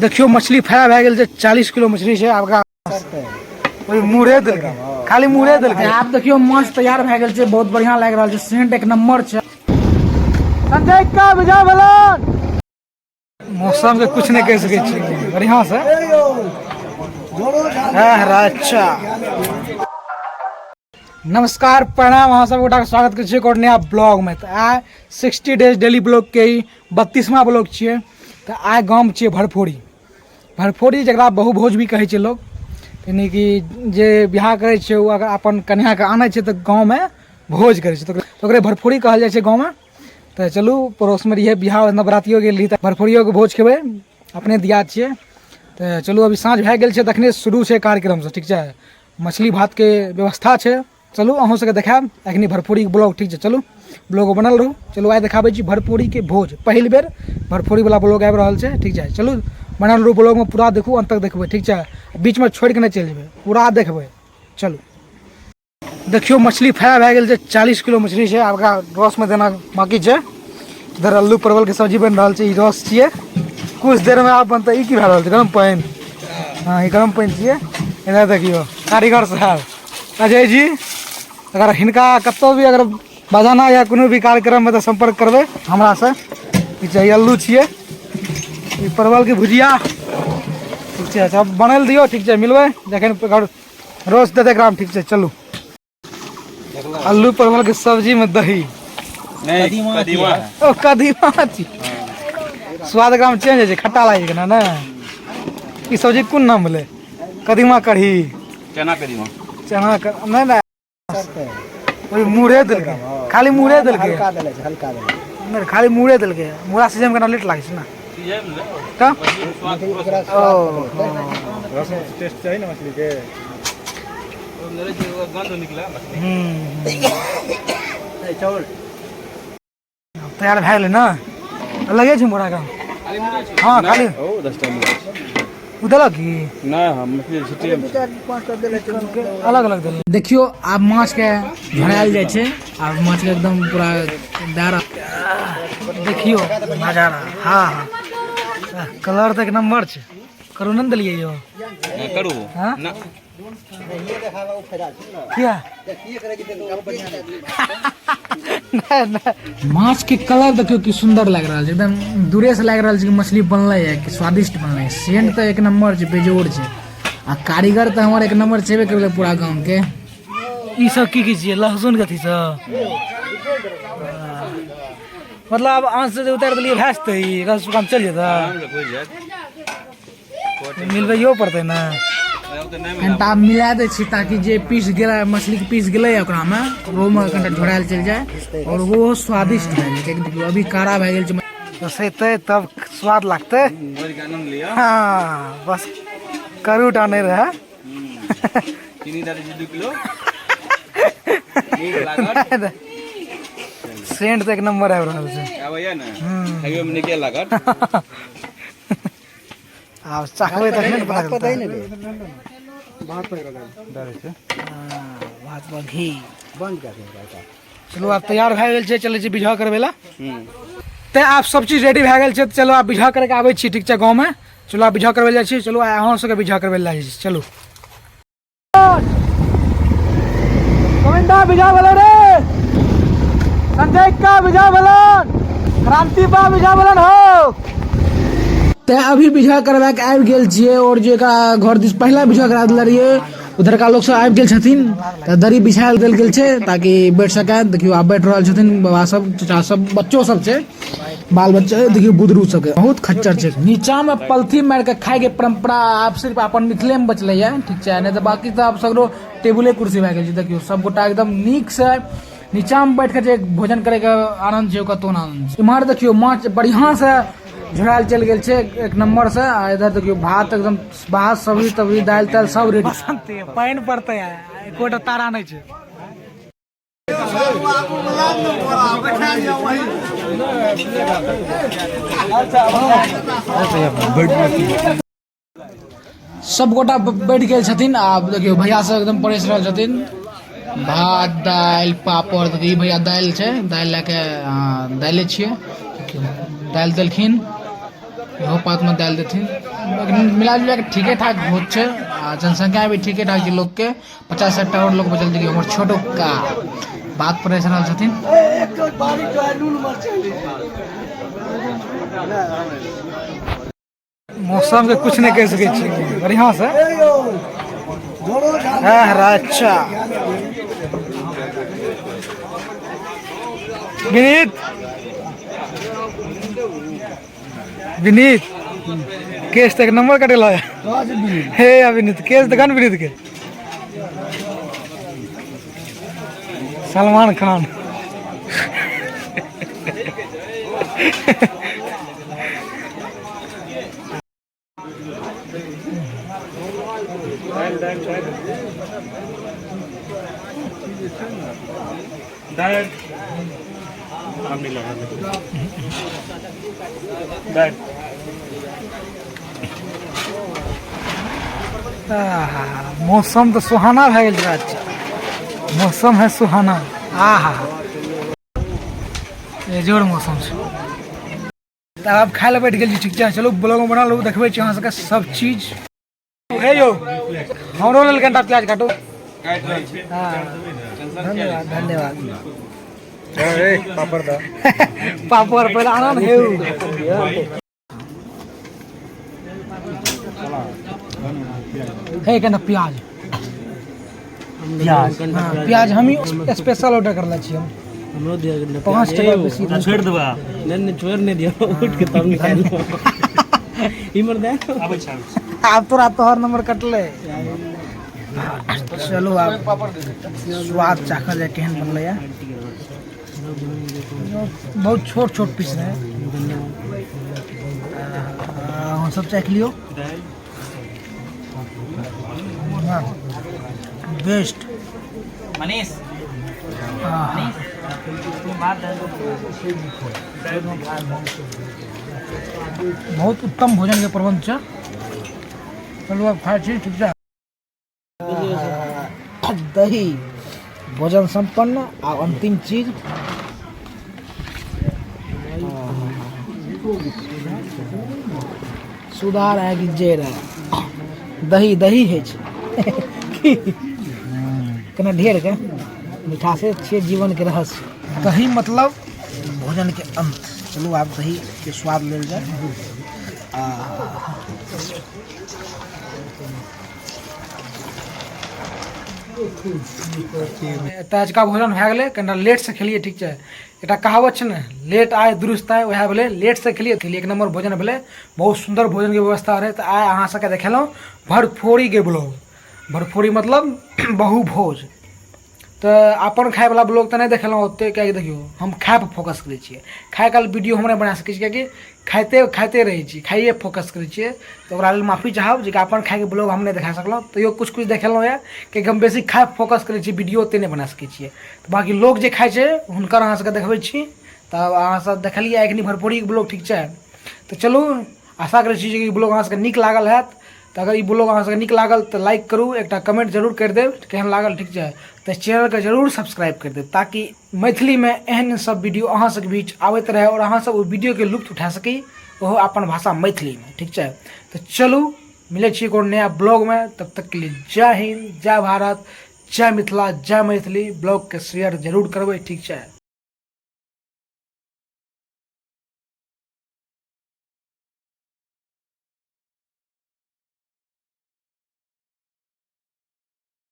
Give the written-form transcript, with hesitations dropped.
देखियो मछली फ्राई भए गेल छै। 40 किलो मछली छै। आब ओहि मुड़े देलकै, खाली मुड़े देलकै। आब देखियो माछ तैयार भए गेल छै, बहुत बढ़िया लागि रहल छै, सेंट एक नंबर छै। संजय का विजय बलन मौसम के कुछ नहीं कह सकै छी, बढ़िया से। अच्छा नमस्कार, प्रणाम, अहाँ सब गोटा के स्वागत करै छी एक और नया ब्लॉग में। तऽ आइ 60 डेज डेली ब्लॉग के ई 32वां ब्लॉग छियै। तऽ आइ गाम छियै भरफोरी। भरफोरी जकरा बहुभोज भी कहै छै लोग, यानी कि जे बियाह करै छै ओ अगर अपन कन्याके आनै छै तऽ गाँवमे भोज करै छै, तऽ ओकरे भरफोरी कहल जाइ छै गाँवमे। तऽ चलू, पड़ोसमे रहियै बियाह, नवरातियो गेल रही, तऽ भरफोरियोके भोज खेबै, अपने दियाद छियै। तऽ चलू, अभी साँझ भए गेल छै, तखने शुरू छै कार्यक्रम सब, ठीक छै। मछली भातके व्यवस्था छै। चलू अहूँ सबके देखायब एखनी भरफोरीके ब्लॉग, ठीक छै। चलू ब्लॉग बनल रहू। चलू आइ देखाबै छी भरफोरीके भोज, पहिल बेर भरफोरीवला ब्लॉग आबि रहल छै, ठीक छै। चलू बनल रहू ब्लॉगमे, पूरा देखू, अन्त तक देखबै, ठीक छै। बीचमे छोड़िके नहि चलि जेबै, पूरा देखबै। चलू देखियौ मछली फ्राई भए गेल छै, 40 किलो मछली छै। आब एकरा रसमे देना बाकी छै। इधर अल्लू परवलके सब्जी बनि रहल छै, ई रस छियै, कुछ देरमे आब बनतै। ई की भए रहल छै? गरम पानि। हँ, ई गरम पानि छियै। इधर देखियौ कारीगर साहब अजय जी, अगर हिनका कतहु भी अगर बजाना या कोनो भी कार्यक्रममे तऽ सम्पर्क करबै हमरासँ। ई छै अल्लू छियै, ई परवलके भुजिया, ठीक छै। सब बनल दियौ, ठीक छै। मिलबै जखन एकर रस देतै एकरामे, ठीक छै। चलू, आलू परवल के सब्जी में दही नहीं, कदीमा। ओ कदीमा छी, स्वाद एकरा में चेंज होइ छै, खट्टा लागै छै ने। ई सब्जी कोन नाम भेलै? कदीमा कढ़ी। चना कदीमा। चना नहीं नहीं, ओहि मुड़े देलकै, खाली मुड़े देलकै। हल्का देले छै, हल्का देले। नहि, खाली मुड़े देलकै। मुड़ा सीजन केना लेट लागै छै ने तऽ ओ रसम टेस्ट चाही ने मछली के। गंध निकला। चावल तैयार भए गेलै ने, लगे छै मुड़ा के। हँ, खाली ओ 10 टा मुड़ा। ओ देलक की? नहि, हम मछली छिटिए। अलग अलग देलक। देखियो आब माछ के झोरायल जाइ छै, आब माछ के एकदम पूरा दारा। देखियो नजारा। हाँ हाँ, कलर तऽ एक नंबर छै। करू ने देलियै यौ? करू। हाँ? ना। किया? नहि नहि, माछ के कलर देखियो की सुंदर लागि रहल छै, एकदम दूरे से लागि रहल छै कि मछली बनलै है, कि स्वादिष्ट बनलै है। सेंट तऽ एक नंबर छै, बेजोड़ छै। आ कारीगर तऽ हमर एक नंबर छेबे करलै पूरा गाँव के। ई सब की की छियै? लहसुन कथी सब? मतलब आब आँच से जे उतारि देलियै भए जेतै, ई रस काम चलि जेतै। आराम से घुसि जायत। मिलबैयो पड़तै ने। कनिटा मिला दै छी ताकि जे पीस गेलै मछली के पीस गेलै ओकरामे, ओहोमे कनिटा झोरायल चलि जाय और ओहो स्वादिष्ट भए जाइ। कियाकि देखियौ अभी काड़ा भए गेल छै, बसेतै तब स्वाद लागतै। भोज के आनंद लिअ। हँ, बस करू टा नहि रहै। चीनी दए दै छी 2 किलो, नीक लागत। सेंट तऽ एक नंबर आबि रहल छै। आबैया ने? खाइयोमे नीके लागत। आब चाखबै तखने ने पता चलतै। भात पर डालै छै। भात पर घी। बंद कर दे। चलू आब तैयार भए गेल छै, चलै छी बिझा करबै लए। तऽ आब सब चीज रेडी भए गेल छै, तऽ चलू आब बिझा करैके आबै छी, ठीक छै, गाँवमे। चलू आब बिझा करबै लए जाइ छी। चलू आइ अहाँ सबके बिझा करबै लए जाइ छी। चलू गोविंदा बिझा भेलै रे, संजय का बिझा भेलन, क्रांति बा बिझा भेलन हो। ते अभी बिझा करवा के आबि गेल छियै और जे एकरा घर दिस पहिला बिझा करा देले रहियै, उधरका लोक सब आबि गेल छथिन, तऽ दरी बिछायल देल गेल छै ताकि बैठ सकै। देखियौ आब बैठ रहल छथिन बाबा सब, चाचा सब, बच्चो सब छै, बाल बच्चा। देखियौ बुदरू सबके बहुत खच्चर छै। नीचा में पलथी मारि के खाय के परंपरा आब सिर्फ अपन मिथिले में बचलै या, ठीक छै, नहि तऽ बाकी तऽ आब सगरो टेबुले कुर्सी भए गेल छै। देखियौ सब गोटा एकदम नीक से नीचा में बैठ के जे भोजन करे के आनंद छै, ओ कतौ ना आनंद छै। इम्हर देखियौ माछ बढ़िया से झोरायल चलि गेल छै एक नंबर से। आ इधर देखियौ भात एकदम, भात सब्जी तब्जी दालि तालि सब रेडी। बसंती पानि पड़तै, एकोटा तारा नहि छै। सब गोटा बैठ गेल छथिन। आब देखियौ भैया सब एकदम परसि रहल छथिन भात दालि पापड़। देखियौ ई भैया दालि छै, दालि लए के, दालि छियै, दालि देलखिन। इहो पातमे दालि देथिन। लेकिन मिला जुला कऽ ठीके ठाक भोज छै आ जनसंख्या भी ठीके ठाक छै लोकके। 50-60 टा आओर लोक बचल छै। हमर छोटो का बात परसि रहल छथिन। मौसम के कुछ नहीं कह सकै छी बढ़िया से। अच्छा विनीत, विनीत केस तक नंबर कटेला है। हे अभिनीत केस देखा न विनीत के सलमान खान। दाल आम नहीं लगा दाल। मौसम तो सुहाना भए गेल छै। अच्छा मौसम है सुहाना। आहा बेजोड़ मौसम छै। तऽ आब खाय लए बैठ गेल छी। ठीक छै, चलू ब्लॉग बना लू, देखबै छी अहाँ सबके सब चीज। हे यौ, हमरो लेल कनिटा प्याज काटू। काटि रहल छी। हाँ, धन्यवाद धन्यवाद। पापड़ दा पापड़ पहिले आना ने। हे हे कनिटा प्याज। प्याज। हाँ, प्याज हम ही स्पेशल ऑर्डर करले छी। हम हमरो दिया। 5 टका बेसी। छोड़ि देबा। नहीं नहीं, छोड़ नहीं दियो, उठ के तब निकाल लो इमर दे। आबै छै, आबै छै। आब तोरा तोहर नंबर कटले। चलू आब स्वाद चाखल जाय, केहन बनलै है। बहुत छोट छोट पीस रहे। अहाँ सब चाख लियौ। बेस्ट। मनीष। हाँ। बहुत उत्तम भोजन के प्रबंध छै। चलू आब खाइ छी। ठीक छै, दही भोजन संपन्न। आ अंतिम चीज सुधार है कि जे रहे दही, दही होइ छै की केना ढेर के मिठासे छियै जीवन के रहस्य। दही मतलब भोजन के अंत। चलू आब दही के स्वाद लेल जाय। आ तऽ आजुका भोजन भए गेलै। कनिटा लेटसँ खेलियै। ठीक छै, एकटा कहावत छै ने, लेट आए दुरुस्त आए, वएह भेलै। लेटसँ खेलियै, खेलियै, एक नंबर भोजन भेलै। बहुत सुन्दर भोजनके व्यवस्था रहै। तऽ आइ अहाँ सबके देखेलहुँ भरफोरीके ब्लॉग। भरफोरी मतलब बहुभोज। तऽ अपन खायवला ब्लॉग तऽ नहि देखेलहुँ ओतेक, किएकि देखियौ हम खायपर फोकस करै छियै। खाय काल वीडियो हम नहि बना सकै छी, किएकि खाइते खाइते रहै छी, खाइए फोकस करै छियै। तऽ ओकरा लेल माफी चाहब जे अपन खायके ब्लॉग हम नहि देखा सकलहुँ। तैयो किछु किछु देखेलहुँ यऽ, किएकि हम बेसी खाय फोकस करै छी, वीडियो ओतेक नहि बना सकै छियै। तऽ बाँकी लोक जे खाइ छै हुनकर अहाँ सबके देखबै छी। तऽ अहाँ सब देखलियै एखनी भरपूरीके ब्लॉग। ठीक छै, तऽ चलू आशा करै छी जे ई ब्लॉग अहाँ सबके नीक लागल हैत। तऽ अगर ई ब्लॉग अहाँ सबके नीक लागल तऽ लाइक करू, एकटा कमेंट जरूर करि देब केहन लागल। ठीक छै, तऽ चैनलके जरूर सब्सक्राइब करि देब ताकि मैथिलीमे एहन सब वीडियो अहाँ सबके बीच आबैत रहै आओर अहाँ सब ओहि वीडियोके लुत्फ उठा सकी, ओहो अपन भाषा मैथिलीमे। ठीक छै, तऽ चलू मिलै छी कोनो नया ब्लॉगमे। तब तक के लिए जय हिंद, जय भारत, जय मिथिला, जय मैथिली। ब्लॉगके शेयर जरूर करबै। ठीक छै।